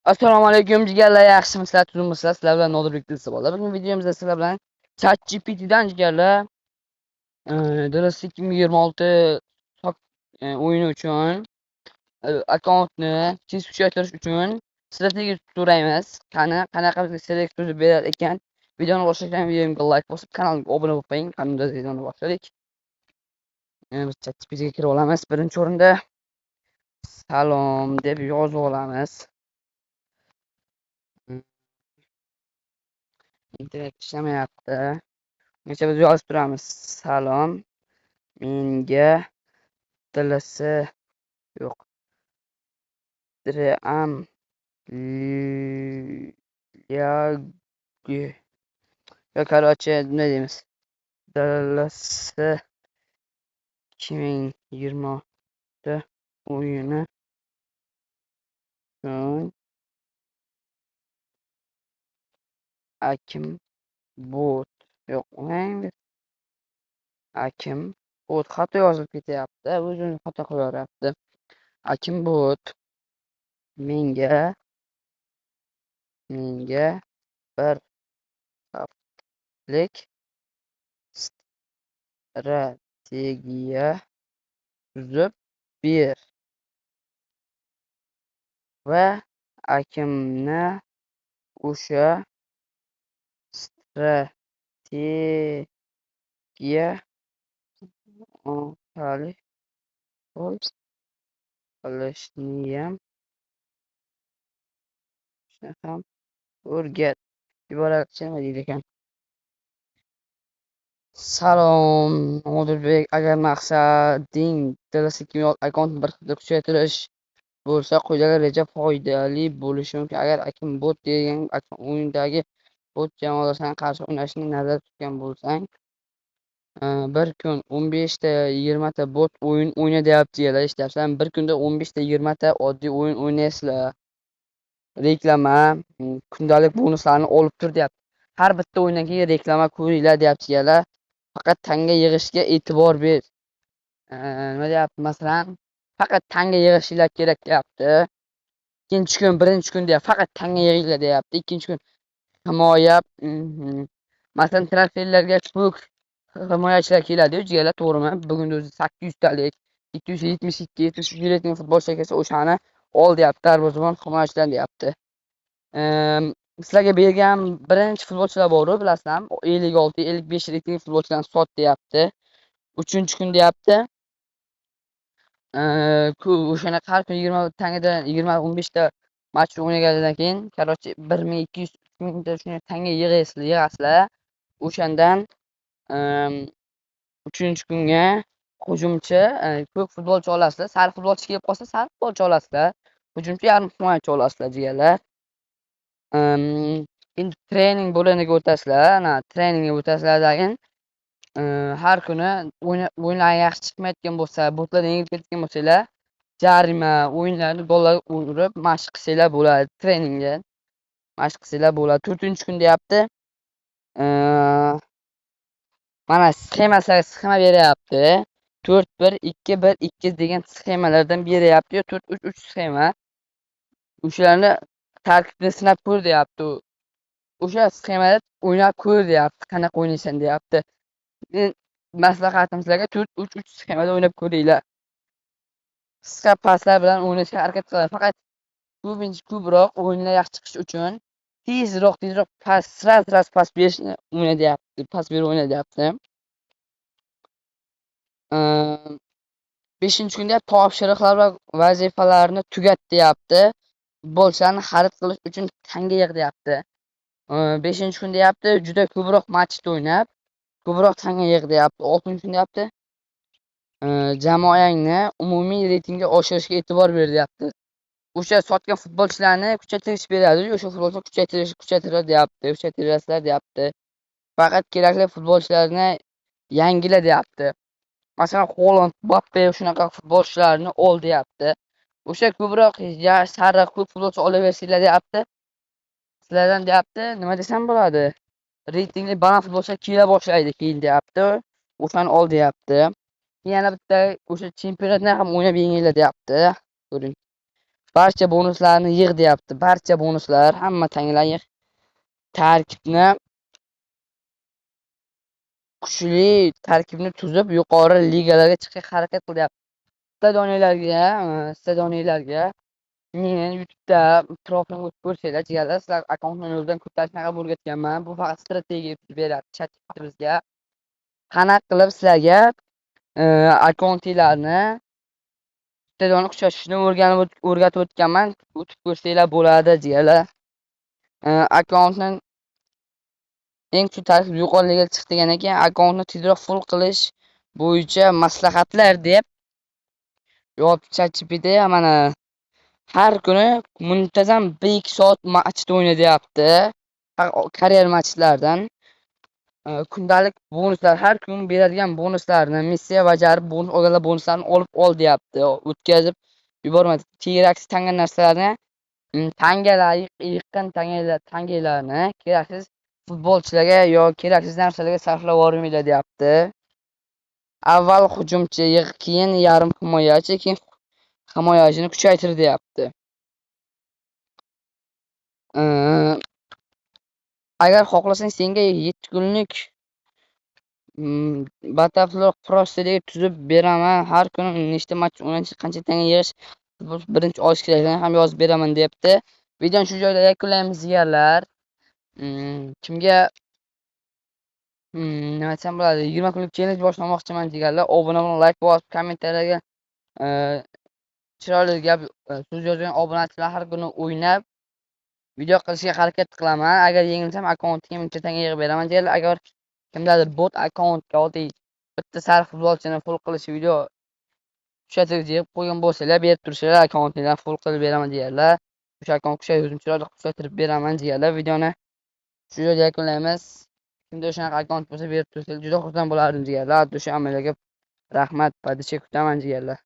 Assalomu alaykum jigarlar, yaxshimisizlar, tuzukmisizlar? Sizlar bilan Nodirbek Dilsibonlar. Bugun videomizda sizlar bilan ChatGPT'dan jigarlar, DLC 2026 o'yini uchun akkauntni tez kuchaytirish uchun strategiya so'raymiz. Qani, qanaqa bizga selekt tuzib berar ekan? Videoni boshlashdan videomga like bosib, kanalga obuna bo'lib qo'ying. Qani, unda videoni boshladik. Biz ChatGPTga kirib olamiz. Birinchi o'rinda "salom" deb yozib olamiz. Internet ishlamayapti. Necha biz yozib turamiz. Salom. Menga DLC yo'q. Dream League. Yo, короче, nima deymiz? DLC 2026 o'yini uchun Akim bot yo'q, Akim bot xato yozilib ketyapti. O'zini xato qilaveryapti. Akim bot menga bir haftalik strategiya tuzib ber va akimni o'sha strategiya orqali pul qilishniyam ham o'rgat. Iborachi nima deydi ekan? Salom, Nodirbek. Agar maqsading DLC 2026 akkauntni bir haftada kuchaytirish bo'lsa, quyidagi reja foydali bo'lishi mumkin. Agar Akim bot degan o'yindagi bot jamoalar qarshi o'ynashni nazarda tutgan bo'lsang, bir kun 15 ta 20 ta bot o'yin o'yna deyapti, eshityapsizlarmi? Bir kunda 15 ta 20 ta oddiy o'yin o'ynaysizlar. Reklama, kundalik bonuslarni olib tur deyapti. Har bitta o'yindan keyin reklama ko'ringlar deyapti jigarlar. Faqat tanga yig'ishga e'tibor ber. Nima deyapti, masalan, faqat tanga yig'ishinglar kerak deyapti. Ikkinchi kun, birinchi kun deyapti, faqat tanga yig'inglar deyapti. Ikkinchi kun himoya, masalan, transferlarga ko'k himoyachilar keladi-yu jigarlar, to'g'rimi? Bugunni o'zida 800 talik, 772, 73 reyting futbolchilar kelsa, o'shani ol deyapti, darvozabon, himoyachilar deyapti. Sizlarga bergan birinchi futbolchilar bor-u, bilasizlarmi? 56, 55 reyting futbolchilarni sot deyapti. Uchinchi kun deyapti. O'shani har kuni 20 tangadan 20, 15 ta match o'ynagandan keyin, короче, 1200, 3000 ta shunday tanga yig'asizlar. O'shandan uchinchi kunga hujumchi, ko'k futbolchi olasizlar. Sariq futbolchi kelib qolsa, sariq futbolchi olasizlar. Hujumchi, yarim himoyachi olasizlar, jigarlar. Endi trening bo'limiga o'tasizlar. Ana, treningga o'tasizlar keyin har kuni o'yinlar yaxshi chiqmayotgan bo'lsa, botlardan yengilib ketgan bo'lsanglar, jarima o'yinlarni gollar urib mashq qilsanglar bo'ladi, treningga. Mashq qilsanglar bo'ladi. To'rtinchi kun deyapti. Mana sxema, sizlarga sxema beryapti. 4-1-2-1-2 degan sxemalardan beryapti yo 4-3-3 sxema. O'shalarni tarkibni sinab ko'r deyapti u. O'sha sxemada o'ynab ko'r deyapti, qanaqa o'ynaysan deyapti. Men maslahatim sizlarga 4-3-3 sxemada o'ynab ko'ringlar. Qisqa paslar bilan o'ynashga harakat qilinglar. Faqat ko'pincha ko'proq o'yinlar yaxshi chiqishi uchun tezroq, tezroq pas, сразу сразу pas berishni o'yna deyapti, pas berib o'yna deyapti. Beshinchi kunda topshiriqlar va vazifalarni tugat deyapti. Futbolchilarni xarid qilish uchun tanga yig' deyapti. Beshinchi kun deyapti, juda ko'proq matchda o'ynab, ko'proq tanga yig' deyapti. Oltinchi kun deyapti, jamoangni umumiy reytingni oshirishga e'tibor ber deyapti. O'sha sotgan futbolchilarni kuchaytirish beradi, o'sha futbolchilar kuchaytirish, kuchaytiradi deyapti, kuchaytirasizlar deyapti. Faqat kerakli futbolchilarni yangila deyapti. Masalan, Holand, Mbappe shunaqa futbolchilarni ol deyapti. O'sha ko'proq sariq ko'k futbolchi olaversanglar deyapti. Sizlardan deyapti, nima desam bo'ladi? Reytingli baland futbolchilar kela boshlaydi keyin deyapti. O'shani ol deyapti. Yana bitta o'sha chempionatni ham o'ynab yenginglar deyapti. Ko'ring. Barcha bonuslarni yig' deyapti. Barcha bonuslar, hamma tangalar yig'. Tarkibni kuchli tarkibni tuzib, yuqori ligalarga chiqishga harakat qilyapti. Stadionlarga meni YouTube'da profilimga o'tib ko'rsanglar, jigarlar, sizlar akkauntni noldan ko'tarishni qanaqa o'rgatganman. Bu faqat strategiya tuzib beradi ChatGPT bizga. Qanaqa qilib sizlarga akkauntinglarni stadionni kuchaytirishni o'rganib o'rgatib o'tganman. O'tib ko'rsanglar bo'ladi, jigarlar. Akkauntni eng kuchli tarkib yuqori ligaga chiq degan ekan, akkauntni tezroq full qilish bo'yicha maslahatlar deb yozib ChatGPT, mana, har kuni muntazam 1-2 soat matchda o'yna deyapti. Карьера matchlardan. Kundalik bonuslar, har kun beradigan bonuslarni, missiya bajarib bonus olganlar bonuslarni olib ol deyapti. O'tkazib yuborma. Keraksiz tanga narsalarni, tangalar yiqqan tangalarni keraksiz futbolchilarga yo keraksiz narsalarga sarflab yubormanglar deyapti. Avval hujumchi yig', keyin yarim himoyachi, keyin himoyachini kuchaytir deyapti. Agar xohlasang, senga 7 kunlik batafsilroq strategiya tuzib beraman. Har kuni nechta match o'ynash, qancha tanga yig'ish, birinchi olish kerakligini ham yozib beraman deyapti. Videoni shu joyda yakunlaymiz, jigarlar. Kimga nima desam bo'ladi, 20 kunlik challenge boshlamoqchiman, jigarlar. Obuna bo'lib, layk bosib, kommentariyaga chiroyli gap so'z yozgan obunachilar har kuni o'ynab video qilishga harakat qilaman. Agar yengilsam, akkauntimga 1000 ta tanga yig'ib beraman, jigarlar. Agar kimdadir bot akkauntga oddiy bitta sariq futbolchini full qilish video tushadi yig'ib qo'ygan bo'lsanglar, berib tursanglar, akkauntinglarni full qilib beraman, jigarlar. O'sha akkaunt o'zim chiroyli qilib kuchaytirib beraman, jigarlar. Videoni shu joyda yakunlaymiz. Kimda shunaqa akkaunt bo'lsa, berib tursanglar, juda xursand bo'lardim, jigarlar. От души amalga rahmat, подписчик kutaman, jigarlar.